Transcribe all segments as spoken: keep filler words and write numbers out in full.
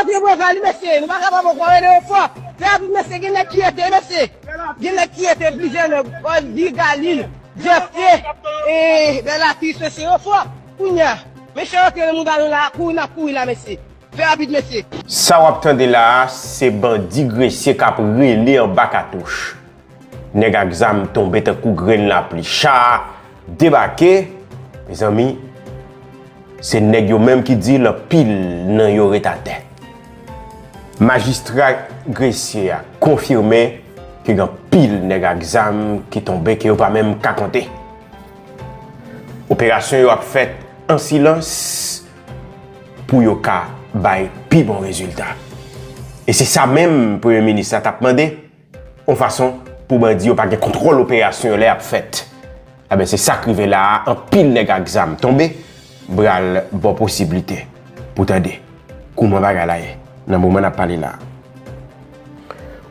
Vye bwè vali, mesye, nou pa kapab ankò, rele yo fò. Fè rapid, mesye, gen nèg ki rete, mesye. Gen nèg ki rete, plizyè nèg, Oldi, Galil, Jeffrey, e, Bellatrice, mesye, yo fò. Kounya, mechan rantre nan mouda nou la, kouri n ap kouri la, mesye. Fè rapid, mesye. Sa w ap tande la a, se bandi Gresye k ap rele anba katouch. Nèg ak zam tonbe tankou grenn lapli. Cha a debake, mezanmi, se nèg yo menm ki di l, anpil nan yo ret atè. Majistra Gresye a konfime ke gen anpil nèg ak zam ki tonbe ke yo pa menm ka konte. Operasyon yo ap fèt an silans pou yo ka bay pi bon rezilta. E se sa menm Premye Minis la t ap mande, yon fason pou bandi yo pa gen kontwòl operasyon yo lè y ap fèt. Enben, se sa k rive la a, anpil nèg ak zam tonbe, bral ba w posiblite pou tande kouman bagay la ye nan moman n ap pale la a.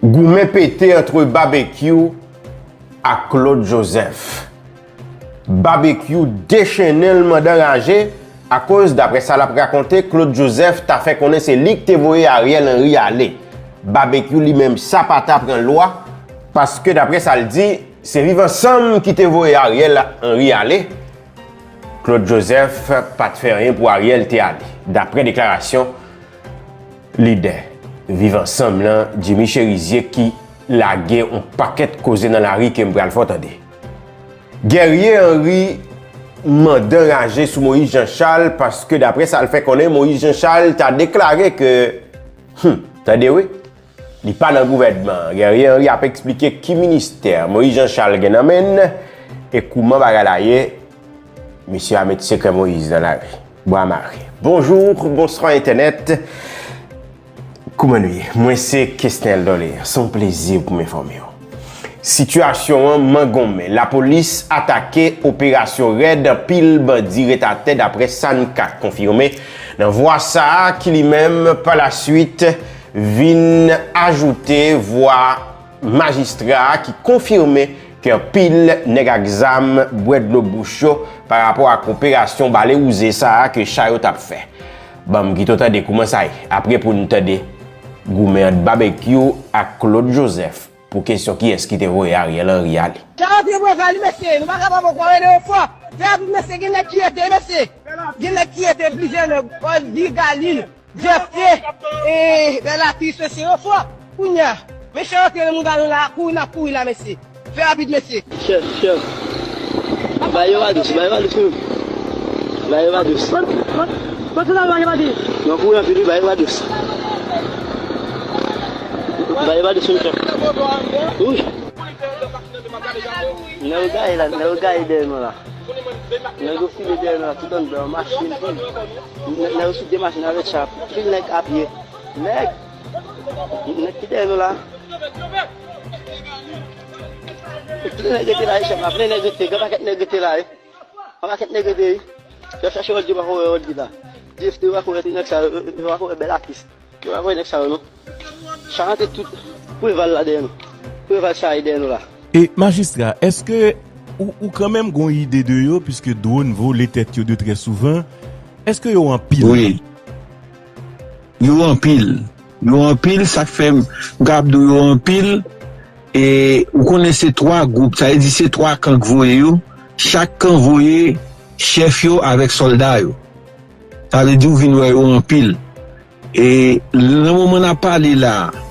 Goumen pete ant Babekyou ak Claude Joseph. Babekyou dechennen l mandan raje, akoz, daprè sa l ap rakonte, Claude Joseph ta fè konnen se li k te voye Ariel Henry ale. Babekyou li menm sa pa ta pran lwa, paske daprè sa l di, se Viv Ansanm ki te voye Ariel Henry ale. Claude Joseph pa t fè anyen pou Ariel te ale, daprè deklarasyon lidè Viv Ansanm lan, Jimmy Chérizier, ki lage yon pakèt koze nan lari ke m pral fè w tande. Guerrier Henry mandan raje sou Moïse Jean Charles, paske daprè sa l fè konnen, Moïse Jean Charles ta deklare ke, hmm, tande wi, li pa nan gouvènman an. Guerrier Henry ap eksplike ki ministè Moïse Jean Charles gen nan men l e kouman bagay la ye. Misye a met sekrè Moïse nan lari. Bwa mare. Bonjou, bonswa entènèt. Kouman nou ye? Mwen se Kesnel Doléan. Se yon plezi pou m enfòme w. Sitiyasyon an mangonmen. Lapolis atake, operasyon rèd, anpil bandi ret atè, daprè sa n ka konfime nan vwa sa a ki li menm pa la swit vin ajoute vwa majistra a ki konfime ke anpil nèg ak zam bwè dlo bouch yo pa rapò ak operasyon bale wouze sa a ke cha yo t ap fè. Ban m kite w tande kouman sa ye, apre pou n tande goumen ant Babekyou ak Claude Joseph pou kesyon kiyès ki te voye Ariel Henry ale. Sa rantre bwè vali, mesye, nou pa kapab ankò, rele yo fò. Fè rapid, mesye, gen nèg ki rete, mesye. Gen nèg ki rete, plizyè nèg, Oldi, Galil, Jeffrey, e, Bellatrice, mesye, yo fò. Kounya, mechan rantre nan mouda nou la, kouri n ap kouri la, mesye. Fè rapid, mesye. Chèf, chèf. Ba yo va dous, ba yo va dous, wi. Ba yo va dous. Ban, ban, ban tout sa, ba yo va dous. Non, kouri anpil, wi, ba yo va dous. Ba yo va dous, wi, chèf. Wi. Nèg yo gaye la, nèg yo gaye dèyè nou la. Nèg yo file dèyè nou la, tout anndan, machin, tout. Nèg, nèg yo sou de machin avèk cha, pil nèg a pye. Nèg, nèg ki dèyè nou la. Plen nèg rete la, wi, chèf la, plen nèg rete, gen pakèt nèg rete la, wi. Gen pakèt nèg rete, wi. Yo chache Oldi, yo pa ko wè Oldi la. Jeff, yo pa ko wè tout nèg sa, yo pa ko wè Bellatrice. Yo pa ko wè nèg sa yo, non. Cha rantre tout Preval la dèyè nou. Preval sa e dèyè nou la. E majistra, èske ou, ou kanmenm gon ide de yo, piske dwòn vole tèt yo de trè souvan, èske yo anpil? Wi. Yo anpil. Yo anpil, sa k fè m, m kapab di w yo anpil. E ou konnen se twa gwoup, sa vle di se twa kan k voye yo. Chak kan voye chèf yo avèk sòlda yo. Sa vle di w vin wè yo anpil. E nan moman n ap pale la a,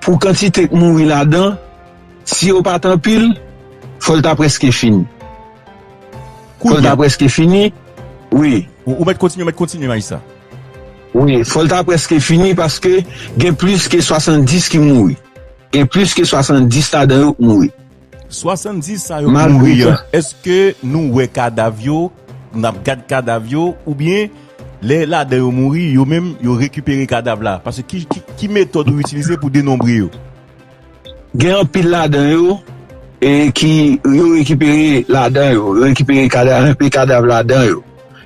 pou kantite k mouri ladan, si yo pa t anpil, fò l ta prèske fini. Fò l ta prèske fini, wi. Ou, ou mèt kontinye, ou mèt kontinye, majistra. Wi, fò l ta prèske fini paske gen plis ke swasanndis ki mouri. Gen plis ke swasanndis ladan yo k mouri. Swasanndis sa yo k mouri an, èske nou wè kadav yo, n ap gad kadav yo, oubyen lè ladan yo mouri, yo menm, yo rekipere kadav la? Paske ki, ki, ki metòd ou itilize pou denonbre yo? Gen anpil ladan yo, e ki, yo rekipere ladan yo, yo rekipere kada-, anpil kadav ladan yo.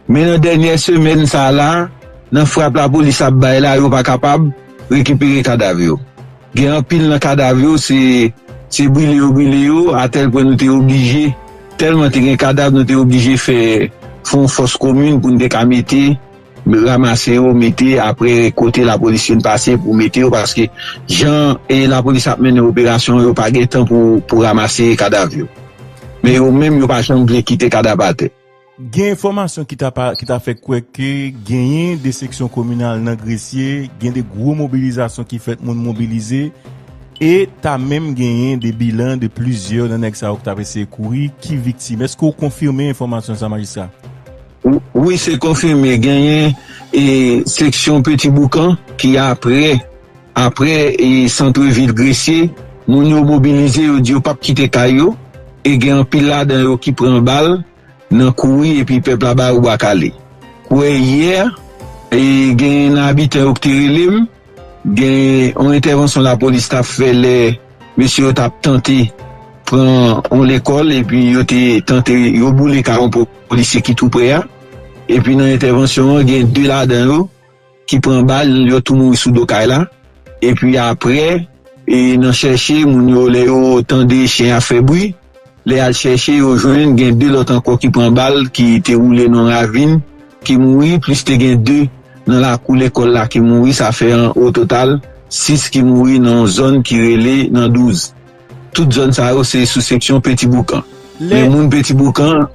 Men nan dènyè semèn sa a la, nan frap lapolis ap bay la, yo pa kapab rekipere kadav yo. Gen anpil nan kadav yo, se, se brile yo brile yo, atèl pwen nou te oblije, tèlman te gen kadav, nou te oblije fè, fè yon fòs komin pou n te ka mete, ranmase yo, mete apre kote lapolis fin pase pou mete yo, paske jan e lapolis ap mennen operasyon, yo pa gen tan pou, pou ranmase kadav yo. Men yo menm, yo pa janm vle kite kadav atè. Gen enfòmasyon ki ta pa, ki ta fè kwè ke genyen de seksyon kominal nan Gresye, gen de gwo mobilizasyon ki fèt, moun mobilize, e ta menm genyen de bilan de plizyè nan nèg sa yo ki t ap eseye kouri, ki viktim. Èske w konfime enfòmasyon sa, majistra? Wi, se konfime. Genyen e seksyon Peti Boukan ki apre, apre e santrevil Gresye, moun yo mobilize, yo di yo p ap kite kay yo, e gen anpil ladan yo ki pran bal nan kouri epi pèp la ba yo bwa kale. Kouwè yè, e gen abitan yo ki te rele m, gen yon entèvansyon lapolis t ap fè lè mesye yo t ap tante pran yon lekòl, epi yo te tante, yo boule kay yon polisye ki tou pre a. Epi nan entèvansyon an, gen de ladan yo ki pran bal, yo tou mouri sou do kay la. Epi apre, e nan chèche, moun yo, lè yo tande chen ap fè bri, lè y al chèche, yo jwenn gen de lòt ankò ki pran bal, ki te woule nan ravin, ki mouri, plis te gen de nan lakou lekòl la ki mouri, sa fè an, o total, sis ki mouri nan yon zòn ki rele nan douz. Tout zòn sa yo, se sou seksyon Peti Boukan. Men moun Peti Boukan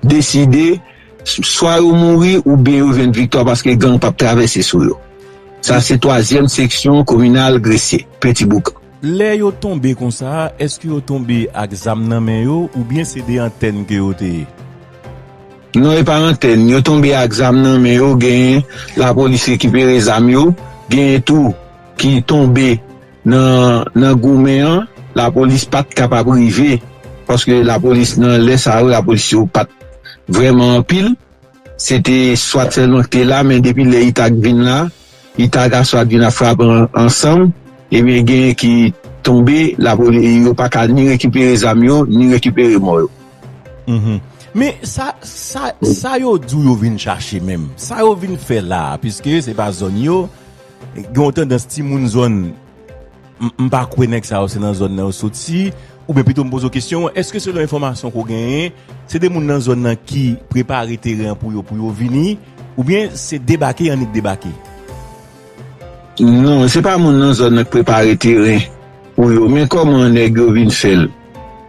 deside, swa yo mouri oubyen yo jwenn viktwa, paske gang p ap travèse sou yo. Sa se twazyèm seksyon kominal Gresye, Peti Boukan. Lè yo tonbe konsa, èske yo tonbe ak zam nan men yo, oubyen se de antèn ke yo te ye? Non, e pa antèn. Yo tonbe ak zam nan men yo, genyen lapolis rekipere zam yo, genyen tou ki tonbe nan, nan goumen an, lapolis pa t kapab rive, paske lapolis nan lè sa yo, lapolis yo pa t vrèman anpil. Se te swat sèlman ki te la, men depi lè itag vin la, itag a swat vin ap frape an-, ansanm, ebyen, genyen ki tonbe, lapoli-, yo pa ka ni rekipere zam yo, ni rekipere mò yo. Mhm. Men sa, sa, sa yo di w yo vin chache menm, sa yo vin fè la a, piske se pa zòn yo, gen yon tandans timoun zòn, m, m pa kwè nèg sa yo se nan zòn nan yo soti, oubyen pito m poze w kesyon, èske selon enfòmasyon ke w genyen, se de moun nan zòn nan ki prepare teren an pou yo, pou yo vini, oubyen se debake y annik debake? Non, se pa moun nan zòn nan k prepare teren pou yo, men kòman nèg yo vin fè l,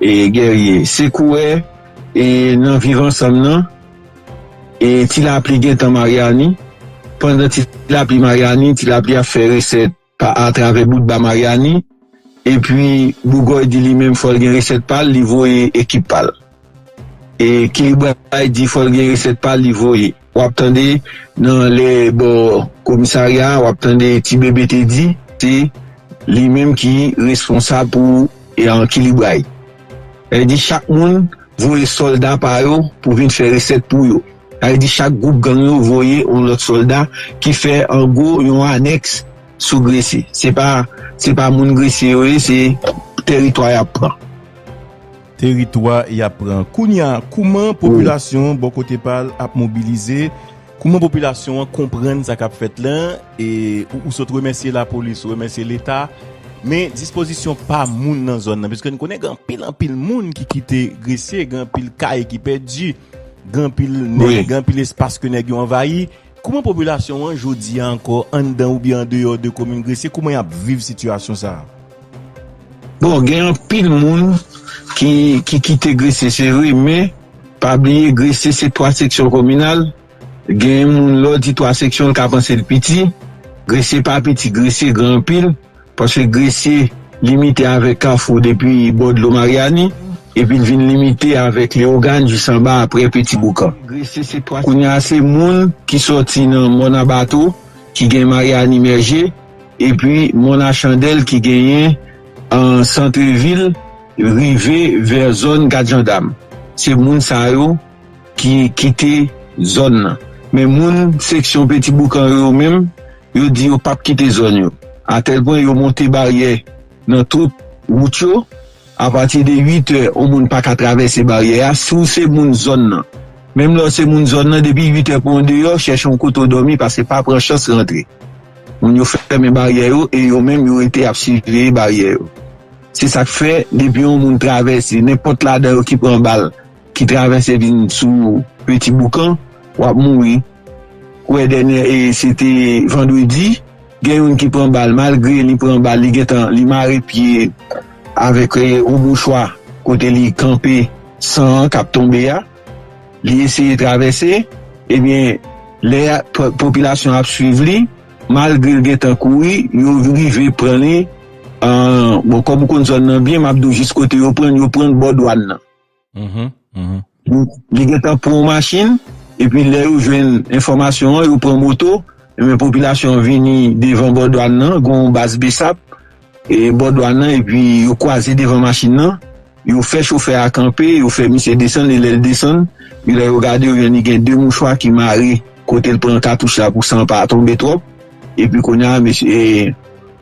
e, Guerrier? Se kouwè, e, nan Viv Ansanm nan, e, Ti Lapli gentan Maryani. Pandan Ti Lapli Maryani, Ti Lapli ap fè resèt pa atravè bout ba Maryani. Epi Bougòy di li menm fò l gen resèt pa l, li voye ekip pa l. E Kilibray di fò l gen resèt pa l, li voye. W ap tande nan lè bò komisarya a, w ap tande Ti Bebe te di, se li menm ki responsab pou, e, an Kilibray. Sa vle di chak moun voye sòlda pa yo pou vin fè resèt pou yo. Sa vle di chak gwoup gang yo voye yon lòt sòlda ki fè an gwo yon anèks sou Gresye. Se pa, se pa moun Gresye yo ye, se teritwa y ap pran. Teritwa y ap pran. Kounye a, kouman popilasyon an bò kote pa l ap mobilize? Kouman popilasyon an konprann sa k ap fèt lan? E ou, ou sot remèsye lapolis, ou remèsye Leta, men dispozisyon pa moun nan zòn nan, piske n konnen gen anpil, anpil moun ki kite Gresye, gen anpil kay ki pèdi, gen anpil nèg, gen anpil espas ke nèg yo anvayi. Kouman popilasyon an jodi a ankò, anndan oubyen andeyò de komin Gresye, kouman y ap viv sitiyasyon sa a? Bon, gen anpil moun ki, ki kite Gresye, se vre, men pa bliye Gresye se twa seksyon kominal. Gen moun lè w di twa seksyon, l ka panse l piti. Gresye pa piti, Gresye gran anpil, paske Gresye limite avèk Kafou depi bò dlo Maryani, epi l vin limite avèk Leyogàn jis anba apre Peti Boukan. Kounye a, se moun ki sòti nan Mòn a Bato, ki gen Maryani Mèje, epi Mòn a Chandèl ki genyen an Santrevil, rive vè zòn Gad Jandam. Se moun sa yo ki kite zòn nan. Men moun seksyon Peti Boukan yo, yo menm, yo di yo p ap kite zòn yo. Atèl pwen yo monte baryè nan tout wout yo. Apati de uit è, yon moun pa ka travèse baryè a si w se moun zòn nan. Menm lè w se moun zòn nan, depi uit è pou w deyò, chèche yon kote w dòmi, paske pa pran chans rantre. Moun yo fèmen baryè yo e yo menm yo rete ap siveye baryè yo. Se sa k fè, depi yon moun travèse, nenpòt ladan yo ki pran bal, ki travèse vin sou Peti Boukan, w ap mouri. kwè dènye, e, se te vandredi, gen youn ki pran bal, malgre li pran bal, li gentan, li mare pye avèk, e, yon mouchwa kote li kanpe san an k ap tonbe a. Li eseye travèse, ebyen, lè a, po-, popilasyon ap swiv li, malgre l gentan kouri, yo rive pran li. An, bon, kòm ou konn zòn nan byen, m ap di w jis kote yo pran l, yo pran l bò dwàn nan. Mhm, mhm. Li, li gentan pran yon machin, epi lè yo jwenn enfòmasyon an, yo pran moto, ebyen, popilasyon an vini devan bò dwàn nan, gen yon baz BSAP, e bò dwàn nan, epi yo kwaze devan machin nan, yo fè chofè a kanpe, yo fè misye desann, e lè l desann, lè yo gade, yo jwenn li gen de mouchwa ki mare kote l pran katouch la pou san pa tonbe twòp, epi kounye a, mesye, e,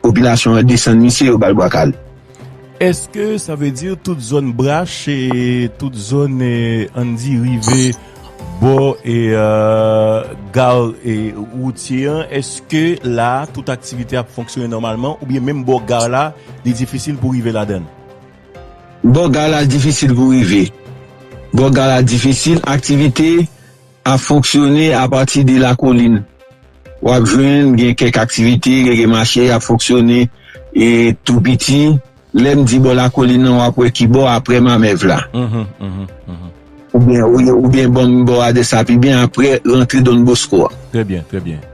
popilasyon an desann misye, yo ba l bwa kale. Èske sa vle di tout zòn Brach e tout zòn, e, ann di rive bò e, e, gar, e, woutye an, èske la tout aktivite ap fonksyone nòmalman oubyen menm bò gar la, li difisil pou rive ladan l? Bò gar la difisil pou rive. Bò gar la difisil, aktivite ap fonksyone apati de lakolin. W ap jwenn gen kèk aktivite, gen, gen mache ap fonksyone e tou piti. Lè m di bò lakolin nan, w ap wè ki bò, aprè Mamèv la. Mhm, mhm, mhm. Oubyen, oubyen, oubyen ban m bò Adès la pi byen, aprè rantre Don Bosco a. Trè byen, trè byen.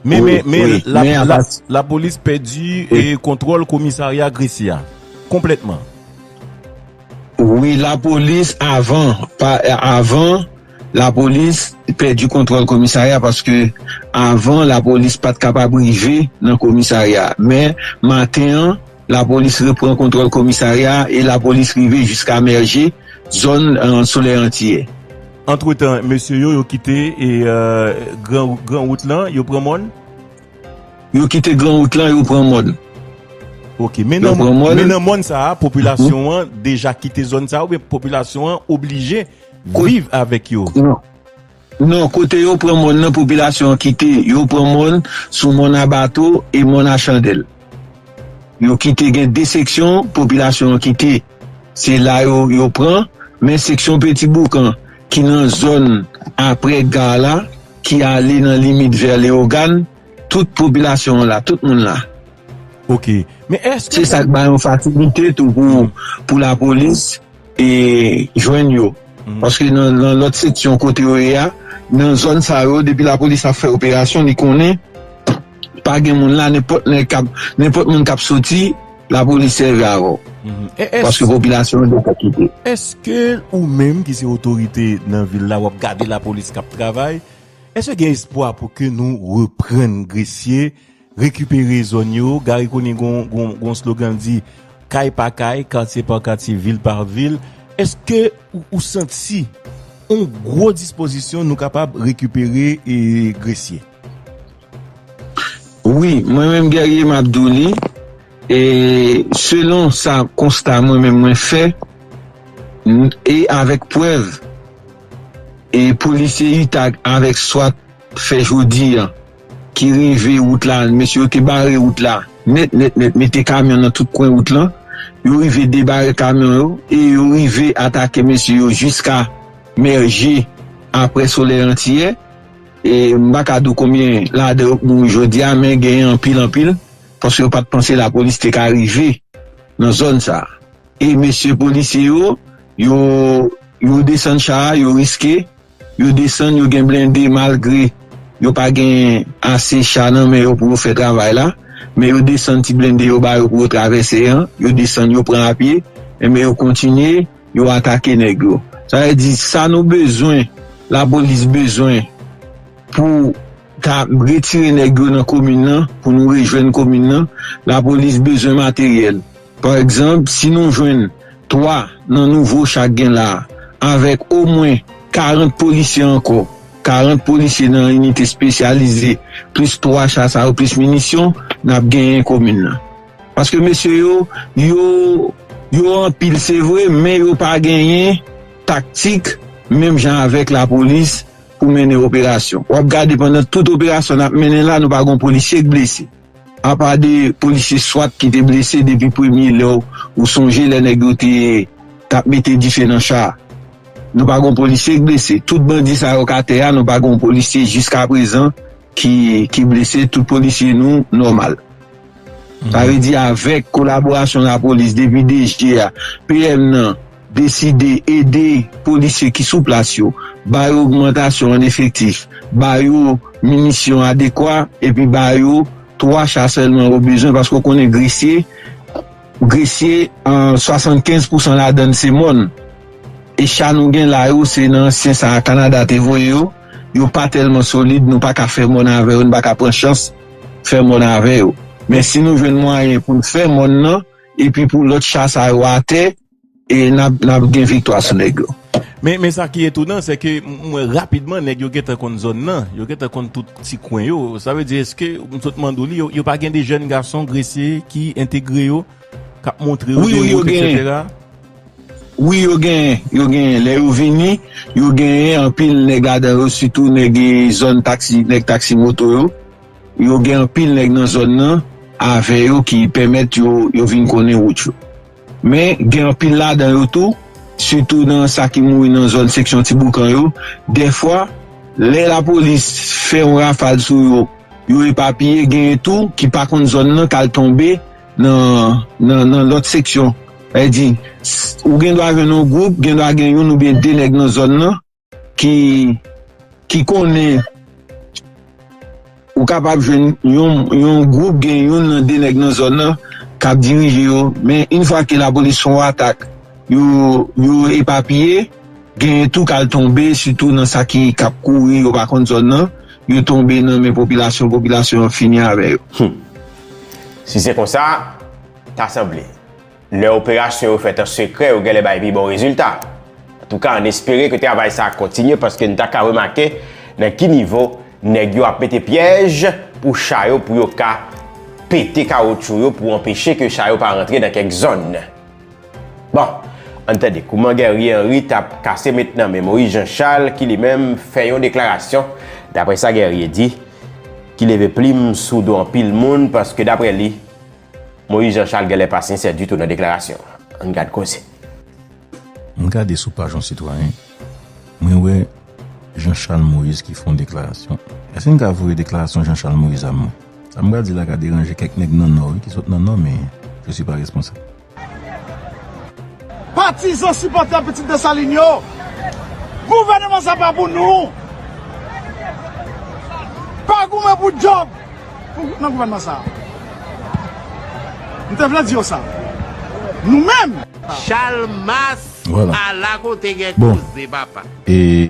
Men, wi, men, men, wi, la, men la, apati lapolis pèdi, wi, e, kontwòl komisarya Gresye a konplètman. Wi, lapolis avan, pa, avan, lapolis pèdi kontwòl komisarya paske avan, lapolis pa t kapab rive nan komisarya. Men, maten an, lapolis repran kontwòl komisarya e lapolis rive jiska Mèje, zòn, e, Solèy Antiyè. Antretan, mesye yo, yo kite, e, e, gran, gran wout lan, yo pran mòn? Yo kite gran wout lan, yo pran mòn. Ok, men nan, men nan mòn sa a, popilasyon an deja kite zòn sa a, oubyen popilasyon an oblije viv avèk yo? Non. Non, kote yo pran mòn nan, popilasyon an kite. Yo pran mòn sou mòn a bato e mòn a chandèl. Yo kite, gen de seksyon, popilasyon an kite. Se la yo, yo pran, men seksyon Peti Boukan, ki nan zòn aprè gar la, ki ale nan limit vè Leyogàn, tout popilasyon an la, tout moun la. Ok. Men èske se sa k ba yon fasilite tou pou, pou lapolis e jwenn yo. Mhm. Paske nan, nan lòt seksyon kote yo ye a, nan zòn sa yo, depi lapolis ap fè operasyon, li konnen pa gen moun la, nenpòt nèg k ap, nenpòt moun k ap soti, lapolis sèvi avè w. Mhm. E, paske popilasyon an deja kite. Èske ou menm ki se otorite nan vil la, w ap gade lapolis k ap travay, èske gen espwa pou ke nou reprann Gresye, rekipere zòn yo? Garry Conille gon, gon, gon slogan, l di, kay pa kay, katye pa katye, vil pa vil. Èske ou, ou santi yon gwo dispozisyon nou kapab rekipere, e, Gresye? Wi, mwen menm, Guerrier, m ap di w li, e selon sa, konsta mwen menm mwen fè, n-, e avèk prèv, e polisye UTAG avèk swat fè jodi a, ki rive wout la, mesye yo te bare wout la nèt, nèt, nèt, mete kamyon nan tout kwen wout lan. Yo rive debare kamyon yo e yo rive atake mesye yo jiska Mèje, aprè Solèy Antiyè. E m pa ka di w konbyen ladan yo k mouri jodi a, men genyen anpil, anpil, paske yo pa t panse lapolis te ka rive nan zòn sa a. E mesye polisye yo, yo, yo desann cha a, yo riske, yo desann, yo gen blende, malgre yo pa gen ase cha nan men yo pou yo fè travay la, men yo desann ti blende yo ba yo pou yo travèse an, yo desann, yo pran apye, enben yo kontinye, yo atake nèg yo. Sa vle di, sa nou bezwen, lapolis bezwen pou ta retire nèg yo nan komin nan, pou nou rejwenn komin nan, lapolis bezwen materyèl. Pa egzanp, si nou jwenn twa nan nouvo cha k gen la a, avèk omwen karant polisye ankò, karant polisye nan inite espesyalize, plis twa cha sa yo, plis minisyon, n ap genyen komin nan. Paske mesye yo, yo, yo anpil, se vre, men yo pa genyen taktik menm jan avèk lapolis pou mennen operasyon. W ap gade pandan tout operasyon n ap mennen la, nou pa gen yon polisye k blese. Apa de polisye swat ki te blese depi premye lè w, ou sonje lè nèg yo te t ap mete dife nan cha a. Nou pa gon polisye k blese. Tout bandi sa yo k atè a, nou pa gon polisye jiskaprezan ki, ki blese. Tout polisye nou nòmal. Sa vle di avèk kolaborasyon lapolis depi D G a, P M nan deside ede polisye ki sou plas yo, ba yo ogmantasyon an efektif, ba yo minisyon adekwa, epi ba yo twa cha sèlman yo bezwen, paske w konnen Gresye, Gresye, swasann kenz pousan ladan l se mòn. E cha nou gen la yo, se nan ansyen sa a Kanada te voye yo. Yo pa tèlman solid, nou pa ka fè mòn avè yo, nou pa ka pran chans fè mòn avè yo. Men si nou jwenn mwayen pou n fè mòn nan, epi pou lòt cha sa yo atè, e n ap, n ap gen viktwa sou nèg yo. Men, men sa ki etounan, se ke m wè rapidman nèg yo gentan konn zòn nan, yo gentan konn tout ti kwen yo. Sa vle di, èske, m sot mande w li, yo, yo pa gen de jèn gason Gresye ki entegre yo, k ap montre yo de wout, etsetera? Wi, yo genyen, yo genyen. Lè yo vini, yo genyen anpil nèg ladan yo, sitou nèg, e, zòn taksi, nèg taksi moto yo. Yo gen anpil nèg nan zòn nan avè yo ki pèmèt yo, yo vin konnen wout yo. Men gen anpil ladan yo tou, sitou nan sa ki mouri nan zòn seksyon Ti Boukan yo. Dèfwa, lè lapolis fè yon rafal sou yo, yo epapiye, genyen tou ki pa konn zòn nan k al tonbe nan, nan, nan lòt seksyon. Sa vle di, s-, ou gen dwa jwenn yon gwoup, gen dwa gen youn oubyen de nèg nan zòn nan ki, ki konnen ou kapab jwenn yon, yon gwoup, gen youn nan de nèg nan zòn nan k ap dirije yo. Men, yon fwa ke lapolis fè yon atak, yo, yo epapiye, genyen tou k al tonbe, sitou nan sa ki, k ap kouri, yo pa konn zòn nan, yo tonbe nan men popilasyon, popilasyon an fini avè yo. Hmm. Si se konsa, ta sanble lè operasyon yo fèt an sekrè, yo genlè bay pi bon rezilta. Antouka, ann espere ke travay sa a kontinye, paske n ta ka remake nan ki nivo nèg yo ap mete pyèj pou cha yo, pou yo ka pete kawotchou yo, pou anpeche ke cha yo pa rantre nan kèk zòn. Bon, ann tande kouman Guerrier Henry t ap kase met nan men Moïse Jean Charles, ki li menm fè yon deklarasyon, daprè sa Guerrier di, ki leve plim sou do anpil moun, paske daprè li, Moïse Jean Charles genlè pa sensè ditou nan deklarasyon. Ann gad koze. M gade sou paj yon sitwayen, mwen wè Jean Charles Moïse ki fè yon deklarasyon. Èske n ka voye deklarasyon Jean Charles Moïse a mwen? Sa m pral di la ka deranje kèk nèg nan Nò wi, ki sot nan Nò, men je suis pas responsable. Patizan, sipòtè Pitit Desalin yo, gouvènman sa pa pou nou. Pa goumen pou djòb pou, nan gouvènman sa. M te vle di yo sa. Nou menm. Chalmas, ala kote gen koze, papa. E,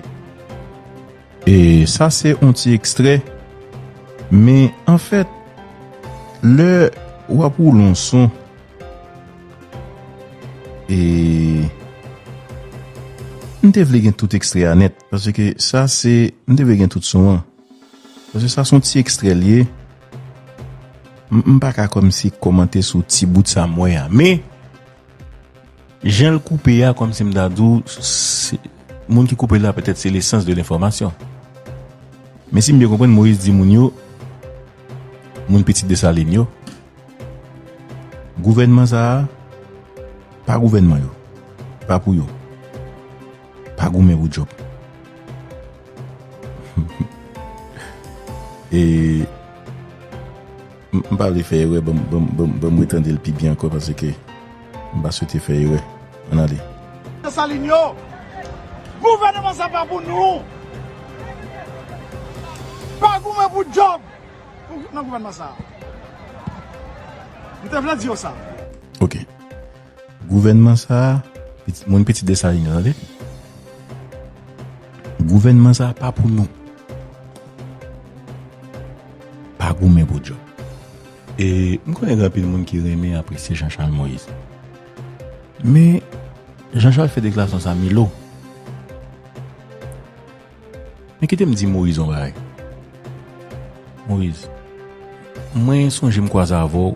e sa se yon ti ekstrè, men anfèt, lè w ap woule yon son, e m te vle gen tout ekstrè a nèt, paske sa se, m te vle gen tout son an. Paske sa se yon ti ekstrè l ye. M, m pa ka kòmsi kòmante sou ti bout sa m wè a. Men, jan l koupe a, kòmsi m ta di w, se, moun ki koupe l la, petèt se lesans de lenfòmasyon. Men si m byen konprann, Moïse di moun yo, moun Pitit Desalin yo, gouvènman sa a, pa gouvènman yo. Pa pou yo. Pa goumen pou djòb. E m, m pa vle fè erè, ban m, ban m, ban m, ban m retande l pi byen ankò, paske m pa swete fè erè. Ann ale. Desalin yo, gouvènman sa pa pou nou. Pa goumen pou djòb pou, nan gouvènman sa. M te vle di yo sa. Ok. Gouvènman sa a, pitit, moun Pitit Desalin yo, tande. Gouvènman sa a pa pou nou. Pa goumen pou djòb. E m konnen gen anpil moun ki renmen apresye Jean Charles Moïse. Men, Jean Charles fè deklarasyon sa Milo. Men kite m di Moïse yon bagay. Moïse, mwen sonje m kwaze avè w.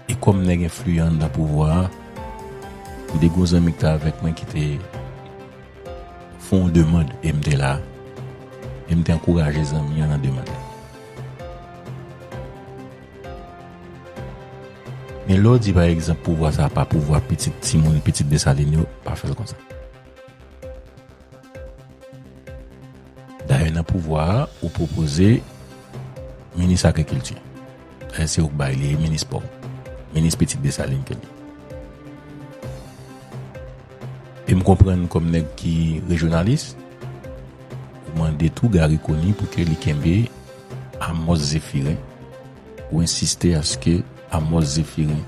E kòm nèg enfliyan anndan pouvwa a, m te gen yon zanmi ki te avèk mwen ki te fè yon demann e m te la. E m te ankouraje zanmi an nan demann la. Men lè w di, pa egzanp, pouvwa sa a pa pouvwa pitit timoun, pitit Desalin yo, pa fè l konsa. Dayè, nan pouvwa a, ou pwopoze minis agrikilti. Dayè, se ou k bay li, minis pò. Minis pitit Desalin ke li. E m konprann kòm nèg ki rejyonalis, ou mande tou Garry Conille pou ke li kenbe Amos Zéphirin, ou ensiste aske Amos Zéphirin,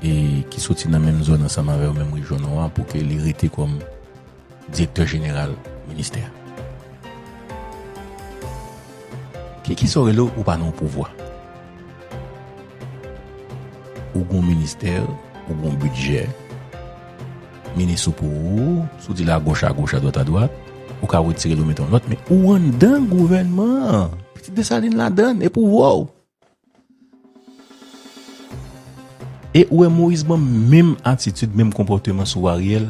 e ki soti nan menm zòn ansanm avè w, menm rejyon Nò a, pou ke li rete kòm direktè jeneral ministè a. Ki, kisa w rele w, ou pa nan yon pouvwa. Ou gon ministè, ou gon bidjè, minis ou pou ou, si w di l agoch agoch, adwat adwat, ou ka retire l, ou mete yon lòt, men ou anndan gouvènman an. Pitit Desalin ladann, e pouvwa w. E ou wè Moyiz ban menm atitid, menm konpòteman sou Ariel,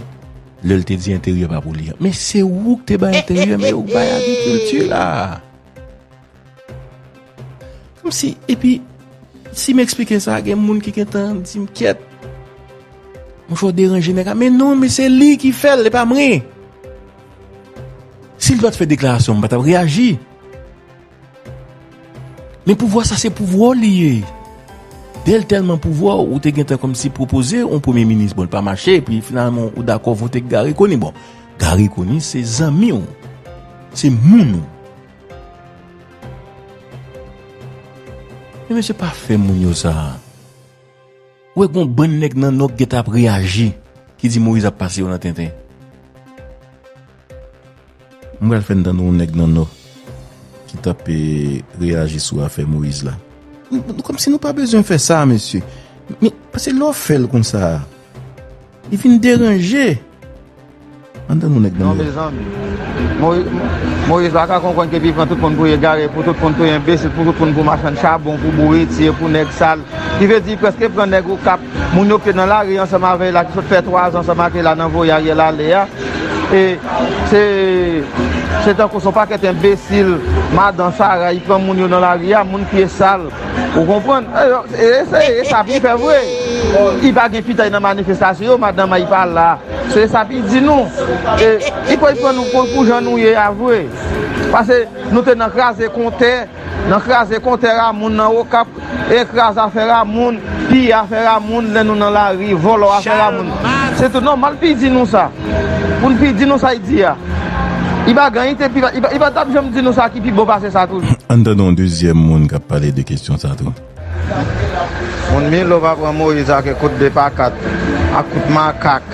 lè l te di enteryè pa pou li an. Men se ou k te bay enteryè, men ou k bay agrikilti la. Kòmsi, epi, si m eksplike sa, gen moun ki gentan di m, "Kyèt, monchè, w deranje nèg la." Men non, men se li ki fè l, e pa mwen. Si l pa t fè deklarasyon, m pa t ap reyaji. Men pouvwa sa, se pouvwa w li ye. Dè l tèlman pouvwa w, ou te gentan kòmsi pwopoze yon premye minis, bon, l pa mache, epi finalman, ou dakò vote Garry Conille. Bon, Garry Conille, se zanmi w. Se moun ou. Men mesye, pa fè moun yo sa. Ou wè gon bann nèg nan Nò k gentan ap reyaji, ki di Moyiz ap pase yo nan tenten. M pral fè n tande yon nèg nan Nò ki t ap, e, reyaji sou afè Moyiz la. Nou, nou, kòmsi nou pa bezwen fè sa, mesye. Men, paske lè w fè l konsa, li vin deranje. Ann tande yon nèg nan Nò. Non, mezanmi. Moyiz, Moyiz pa ka konprann ke pi pran tout moun pou egare, pou tout moun pou enbesil, pou tout moun pou machann chabon, pou bouretye, pou nèg sal. Ki vle di, prèske pran nèg Okap, moun yo ki te nan lari ansanm avè l la, ki sot fè twa zan ansanm ak li la nan voye Ariel ale a. E se, se tankou se yon pakèt enbesil, madan Sara, li pran moun yo nan lari a, moun pye sal. Ou konprann? E, e, e, e sa pi fè vre. Li pa gen pitay nan manifestasyon yo, madanm li pa la. Se sa pi di nou. E, li kwè li pran nou pou, pou jan nou ye a vre. Paske nou te nan kraze kontè, nan kraze kontè Ramoun nan Okap, e kraze afè Ramoun, piye afè Ramoun, lè nou nan lari, vòlò afè Ramoun. Se tout nòmal pi di nou sa. Pou n pi di nou sa li di a. Li pa gen anyen te pi, li pa, li pa t ap janm di nou sa ki pi bon pase sa toujou. Ann tande yon dezyèm moun k ap pale de kesyon sa tou. Moun Milo pa pran Moyiz ak kout de pa kat, ak kout makak.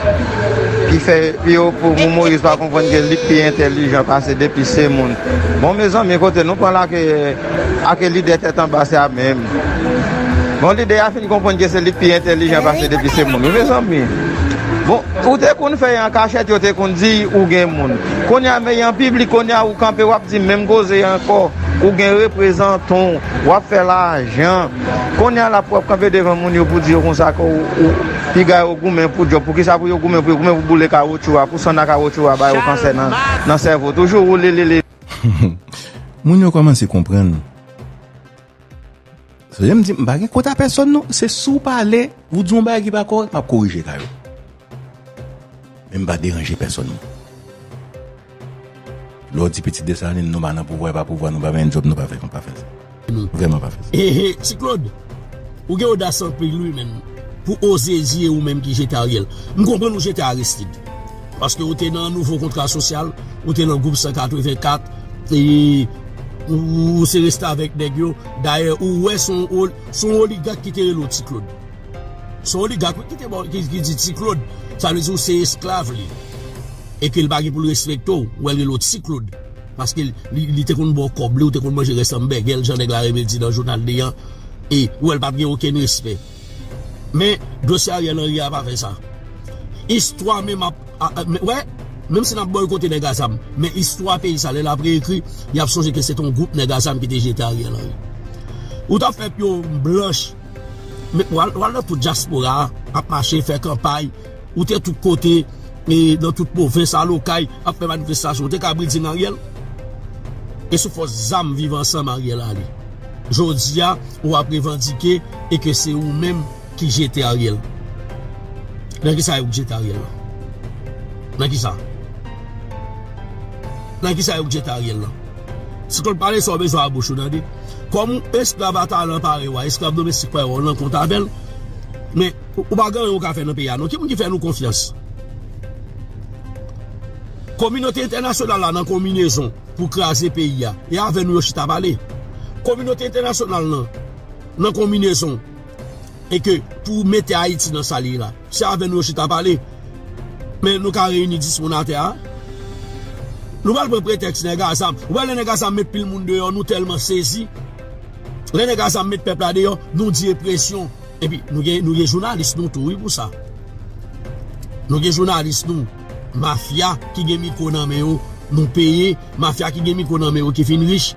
Ki fè, pi yo pou, pou Moyiz pa konprann ke li pi entèlijan pase depi se moun. Bon, mezanmi, kote nou pran la ke, ak lidè tèt anba sa menm. Bon, lidè a fin konprann ke se li pi entèlijan pase depi se moun. Wi, mezanmi. Bon, ou te konn fè an kachèt, yo te konn di ou gen moun. Kounye a, men an piblik, kounye a, ou kanpe, w ap di menm koze ankò. Ou gen reprezantan w, w ap fè lajan. Kounye a la pou w ap kanpe devan moun yo pou di yo konsa ke w, w, piga yo goumen pou djòb. Poukisa pou yo goumen pou yo goumen pou boule kawotchou a, pou sann a kawotchou a ba yo kansè nan, nan sèvo. Toujou woule lele. Moun yo kòmanse konprann. Sa vle di, m pa gen kont a pèsòn non. Se si w pale, ou di yon bagay ki pa kòrèk, m ap korije ka yo. Men m pa deranje pèsòn non. Lè w di pitit Desalin, nou pa nan pouvwa, e pa pouvwa, nou pa pa gen djòb, nou pa fè, nou pa fè sa. Nou. Vrèman pa fè sa. Ehe, Ti Claude, ou gen odas anpil wi menm, pou oze di e ou menm ki jete Ariel. M konprann ou jete Aristide. Paske ou te nan nouvo kontra sosyal, ou te nan gwoup san katrevenkat, e ou, ou se restavèk nèg yo. Dayè, ou wè se yon ol-, se yon oligak ki te rele w Ti Claude. Se yon oligak wi ki te ba w, ki, ki di Ti Claude, sa vle di ou se esklav li. E ke l pa gen pou l respekte w, ou wè l rele w Ti Claude. Paske li, li te konn ba w kòb li, ou te konn manje rès anbègè l, jan nèg la renmen di nan jounal li an. E ou wè l p ap gen okenn respè. Men, dosye Ariel Henry a pa fè sa. Istwa menm ap, a, a, men, wè, menm si n ap bòykote nèg a zam, men istwa peyi sa, lè l ap reekri, y ap sonje ke se te yon gwoup nèg a zam ki te jete Ariel Henry. Ou t ap fè pye w blanch, men w al, w al nan tout dyaspora a, ap mache, fè kanpay, ou te tout kote, e nan tout pwovens a, Okay, ap fè manifestasyon. Ou te ka bridjin Ariel? E sou fòs zam Viv Ansanm Ariel ale. Jodi a, ou ap revandike e ke se ou menm ki jete Ariel? Nan kisa yo k jete Ariel lan? Nan kisa? Nan kisa yo k jete Ariel lan? Si w pale sa w bezwen a bouch ou tande. Kòm esklav a talan pare w a, esklav domestik pare w a, w nan kont avè l. Men, ou, ou pa gen anyen ou ka fè nan peyi a non. Ki moun ki fè nou konfyans? Kominote entènasyonal la nan konbinezon pou kraze peyi a. E avè nou yo chita pale. Kominote entènasyonal nan, nan konbinezon. E ke pou mete Ayiti nan sa l ye la. Se avè nou yo chita pale. Men nou ka reyini dis moun atè a. Nou pral pran pretèks nèg a zam. Ou wè lè nèg a zam met pil moun deyò, nou tèlman sezi. Lè nèg a zam met pèp la deyò, nou di e presyon. Epi nou gen, nou gen jounalis nou tou wi pou sa. Nou gen jounalis nou. Mafya ki gen mikwo nan men yo, nou peye. Mafya ki gen mikwo nan men yo ki fin rich.